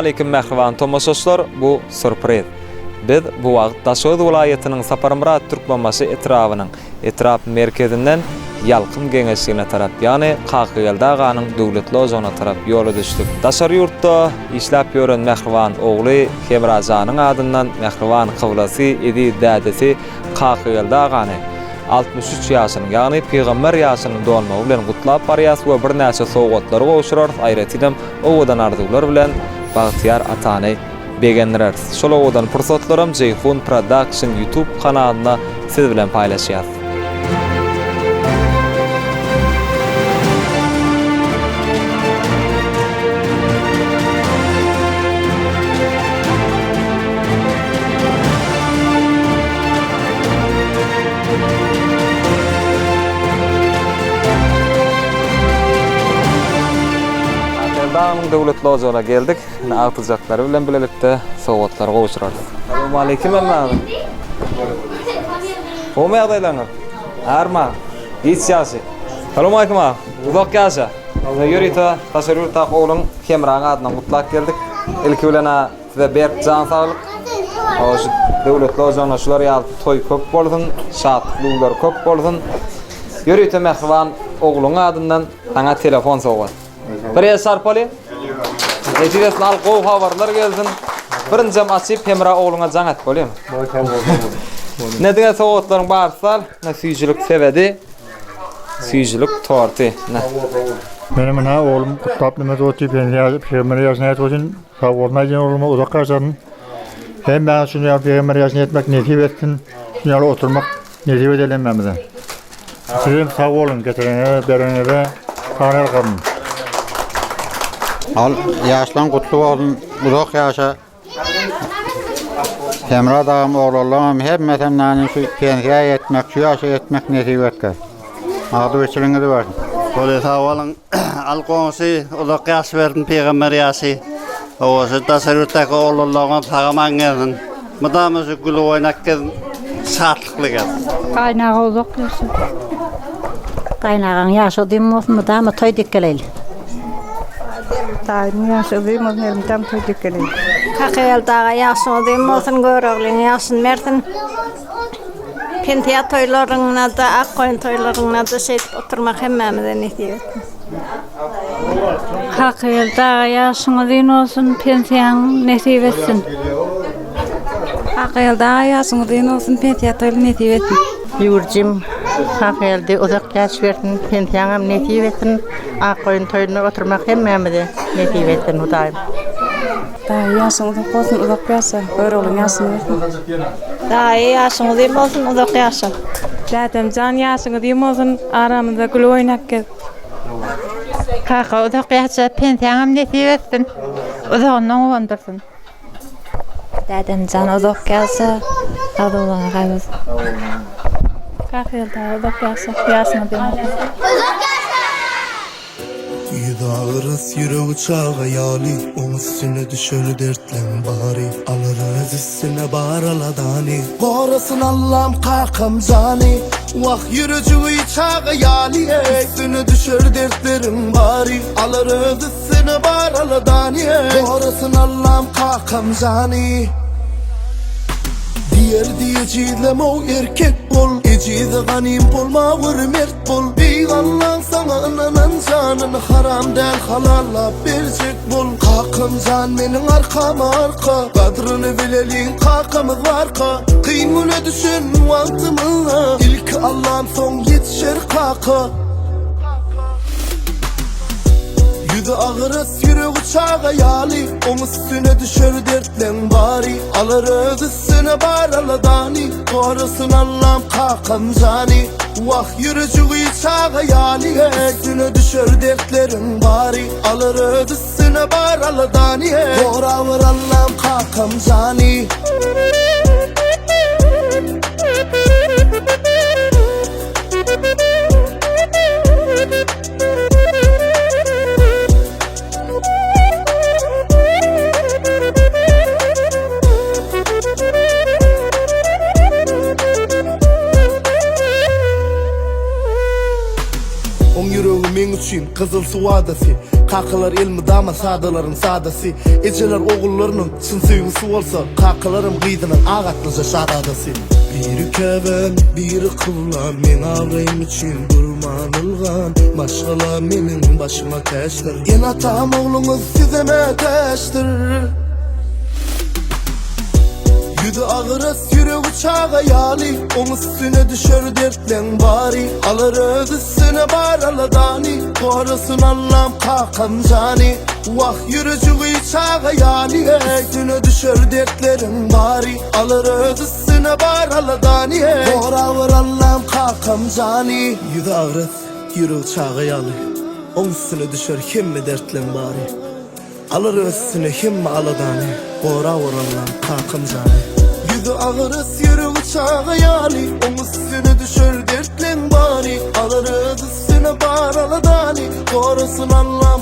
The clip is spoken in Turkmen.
Salowmaleýkim mähriban tomaşaçylar, bu sürpriz. Biz bu wagt Daşoguz welaýatynyň Saparmyrat Türkmenbaşy etrabynyň etrap merkezinden Ýalkym geňeşligine tarap, ýagny Kakageldi aganyň döwletli ojagyna tarap ýola düşdük. Daşary ýurtda işläp ýören mähriban ogly Hemra janyň adyndan mähriban kyblasy, eziz dädesi Kakageldi agany 63 ýaşynyň, ýagny pygamber ýaşynyň dolmagy bilen gutlap barýas we birnäçe sowgatlary gowşurarys, aýratynam owadan arzuwlar bilen bagtyýar atany begendireris. Şol owadan pursatlaram Jeýhun Production YouTube kanalynda siz bilen paýlaşýas. Serdanyň döwletli ojagyna geldik. Indi agtyjaklary bilen bilelikde sowgatlary gowşurarys. Salowmaleýkim hemmäňize. Gowumy ýagdaýlaryňyz? Arman. Giç ýagşy. Salowmaleýkim aga. Uzak ýaşa. Ýörite daşary ýurtdaky ogluň Hemraň adyndan gutlap geldik. Ilki bilen-ä Size berk jan saglyk. Şu döwletli ojagyna şular ýaly toý köp bolsun, şatlykly günler köp bolsun. Ýörite mähriban ogluň adyndan saňa telefon sowgat. Bir el çarpaly. Nesip etsin al gowy habarlar gelsin. Birinjem açyp Hemra ogluňa jaň et bolýamy? Ne diňe sowgatlaryň barysy al, ne süýjülik sebedi, süýjülik torty. Meniň ynha oglum gutlap neme otyr, pygamber ýaşyna ýetip otyryn. Sag bolsun aýdýan ogluma uzak ýaşasyn. Hemmäňiz şuny ýaly pygamber ýaşyna ýetmek nesip etsin. Şuny ýaly oturmak nesip edeli hemmämize. Sizem sag boluň getireniňize, bereniňize taňryýalkasyn. Al ýaşlaň gutly bolsun, uzak ýaşa. Hemra dagam oglanlaňam hemmesem nany şu pensiýa ýetmek, şu ýaşa ýetmek nesip etge. Agzybirçiligiňizi bersin. Bolýa sag boluň. Al goňşy uzak ýaş bersin pygamber ýaşy. Hawa şu daşary ýurtdaky oglanlaryňam sag-aman gelsin. Mydama şu gülüp oýnap gezin, şatlykly gez. Gaýnaga uzak ýaşa. Gaýnagaň ýaşy uzyn bolsun mydama toý dek geleýli. Daýymyň ýaşy uzyn bolsun elmydam toý dek geleýli. Kakageldi aga ýaşyň uzyn bolsun Göroglyň ýaşyny bersin. Pensiýa toýlaryňda-da, ak goýun toýlaryňda-da şeýdip oturmak hemmämize nesip etsin. Kakageldi aga ýaşyň uzyn bolsun, pensiýaň nesip etsin. Kakageldi aga ýaşyň uzyn bolsun, pensiýa toýly nesip etsin. Ýüwürjim Kakageldi uzak ýaş bersin, pensiýaňam nesip etsin, ak goýun toýunda oturmak hemmämize nesip etsin Hudaýym. Daýy ýaşyň uzak bolsun uzak ýaşa Göroglyň ýaşyny bersin. Daýy ýaşyň uzyn bolsun uzak ýaşa. Dädemjan ýaşyň uzyn bolsun aramyzda gülüp oýnap gez. Kaka uzak ýaşa pensiýaňam nesip etsin uzagyndan guwandyrsyn. Dädemjan uzak ýaşa arzuwlaryňa gaý bolsun. Kakageldi aga uzak ýaşa ýaşyň uzyn bolsun. Uzak ýaşa. Ýüzi agyrys, ýüregi çaga ýaly, Oň üstüne düşer dertleň bary. Alar öz üstüne bar aladany, Gorasyn Allam kakam jany. Wah, ýürejigi çaga ýaly, Üstüne düşer dertleriň bary. Alar öz üstüne bar aladany, Gorasyn Allam kakam jany. Diýerdi ejizleme-ow erkek bol, Ejize ganym bolma gör mert bol. Beýik Allaň saňa ynanan janyny haram däl halallap berjek bol. Kakam jan meniň arkam arka, gadryny bileliň kakamyz barka. Kyn güne düşen wagtymyzda ilki Allam soň ýetişer kaka. Ýüzi agyrys ýüregi çaga ýaly, oň üstüne düşer dertleň bary. Alar öz üstüne bar aladany, gorasyn Allam kakam jany. Wah ýürejigi çaga ýaly Üstüne düşer dertleriň bary Alar öz üstüne bar aladany Gorawer Allam kakam jany. Oň ýüregi meň üçin gyzyl suw adasy. Kakalar elmydama sadalaryň sadasy. Ejeler ogullarynyň çyn söýgüsi bolsa, kakalaram gyzynyň ak atlyja şazadasy. Biri käbäm, biri kyblam, meň abraýym üçin durman ylgan. Maşgala meniň başyma täçdir. Ene-atam ogluňyz size mätäçdir. Ýüzi agyrys, ýüregi çaga ýaly, Oň üstüne düşer dertleň bary. Alar öz üstüne bar aladany, Gorasyn Allam kakam jany. Wah, ýürejigi çaga ýaly, Üstüne düşer dertleriň bary. Alar öz üstüne bar aladany, Gorawer Allam kakam jany. Ýüzi agyrys, ýüregi çaga ýaly, Oň üstüne düşer hemme dertleň bary. Alar öz üstüne hemme aladany, Gora borallam kakam jany. Ýüzi agyrys ýüregi çaga ýaly, Oň üstüne düşer dertleň bary. Alar öz üstüne bar aladany, Gorasyn Allam.